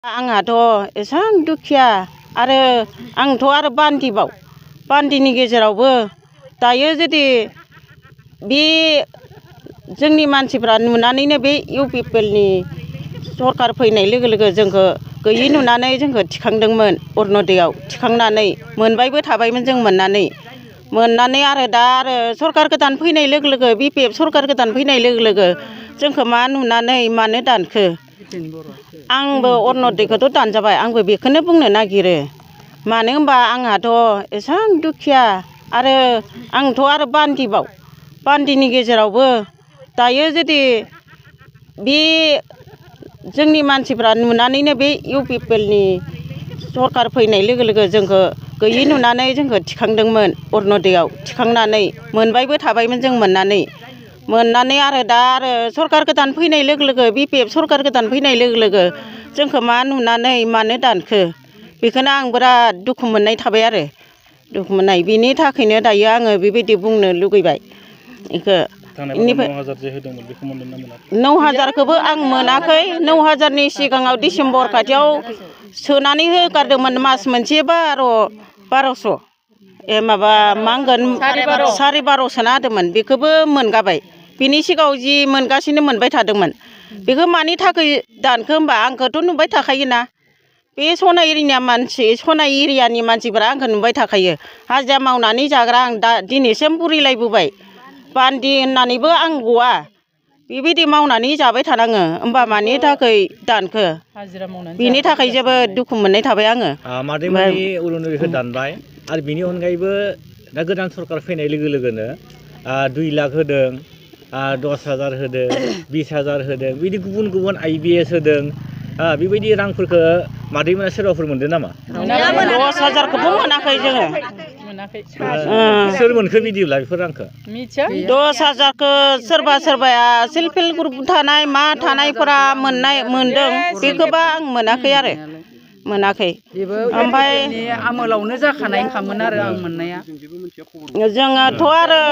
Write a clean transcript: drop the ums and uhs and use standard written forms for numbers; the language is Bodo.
आंहाथ' एसां दुखिया आरो आंथ' आरो बान्दिनि गेजेरावबो दायो जुदि बे जोंनि मानसिफ्रा नुनानैनो बे इउपिपिएलनि सरखार फैनाय लोगो लोगो जोंखौ गैयि नुनानै जोंखौ थिखांदोंमोन अरुनदयाव थिखांनानै मोनबायबो थाबायमोन जों मोननानै आरो दा आरो सरखार गोदान फैनाय लोगो लोगो बिपिएफ सरखार गोदान फैनाय लोगो लोगो जोंखौ मा नुनानै मानो दानखो आंबो अरुनदयखौथ' दानजाबाय आंबो बेखौनो बुंनो नागिरो मानो होनबा आंहाथ' एसां दुखिया आरो आंथ' आरो बान्दिनि गेजेरावबो दायो जुदि बे जोंनि मानसिफ्रा नुनानैनो बे इउपिपिएलनि सरखार फैनाय लोगो लोगो जोंखौ गैयि नुनानै जोंखौ थिखांदोंमोन अरुनदयाव थिखांनानै मोनबायबो थाबायमोन जों मोननानै आरो दा आरो सरखार गोदान फैनाय लोगो लोगो बिपिएफ सरखार गोदान फैनाय लोगो लोगो जोंखौ मा नुनानै मानो दानखो बेखौनो आं बिराद दुखु मोननाय थाबाय आरो दुखु मोननाय बेनि थाखायनो दायो आङो बेबायदि बुंनो लुगैबाय बेखौ बेनिफ्राय 9,000खौबो आं मोनाखै 9,000नि सिगाङाव डिसेम्बर खाथियाव सोनानै होगारदोंमोन मास मोनसे 12,000 माबा मा होनगोन 12,500 सोना होदोंमोन बेखौबो मोनगाबाय बिनि सिगाङाव जि मोनगासिनो मोनबाय थादोंमोन बेखौ मानि थाखाय दानखो होनबा आंखौथ' नुबाय थाखायोना बे सनाइ एरियानि मानसिफोरा आंखौ नुबाय थाखायो हाजिरा मावनानै जाग्रा आं दा दिनैसिम बुरिलायबोबाय बान्दि होननानैबो आं गवा बेबायदि मावनानै जाबाय थानाङो होमबा मानि थाखाय दानखो बिनि थाखाय जोबोद दुखु मोननाय थाबाय आङो मादैमोननि अरुनदयखौ दानबाय आरो बिनि अनगायैबो दा गोदान सरकार फैनाय लोगो लोगोनो 2 लाख होदों 10,000 होदों 20,000 होदों बिदि गुबुन IBS होदों बेबायदि रांफोरखौ मादैमोना सोरबाफोर मोनदों नामा 10,000खौबो मोनाखै जोङो सोर मोनखो बिदिब्ला बेफोर रांखौ 10,000खौ सोरबाया सेल्फ हेल्प ग्रुप थानाय मा थानायफोरा मोनदों बेखौबा आं मोनाखै आरो ओमफ्राय आमोलावनो जाखानाय खामोन आरो आं मोननाया जोङोथ' आरो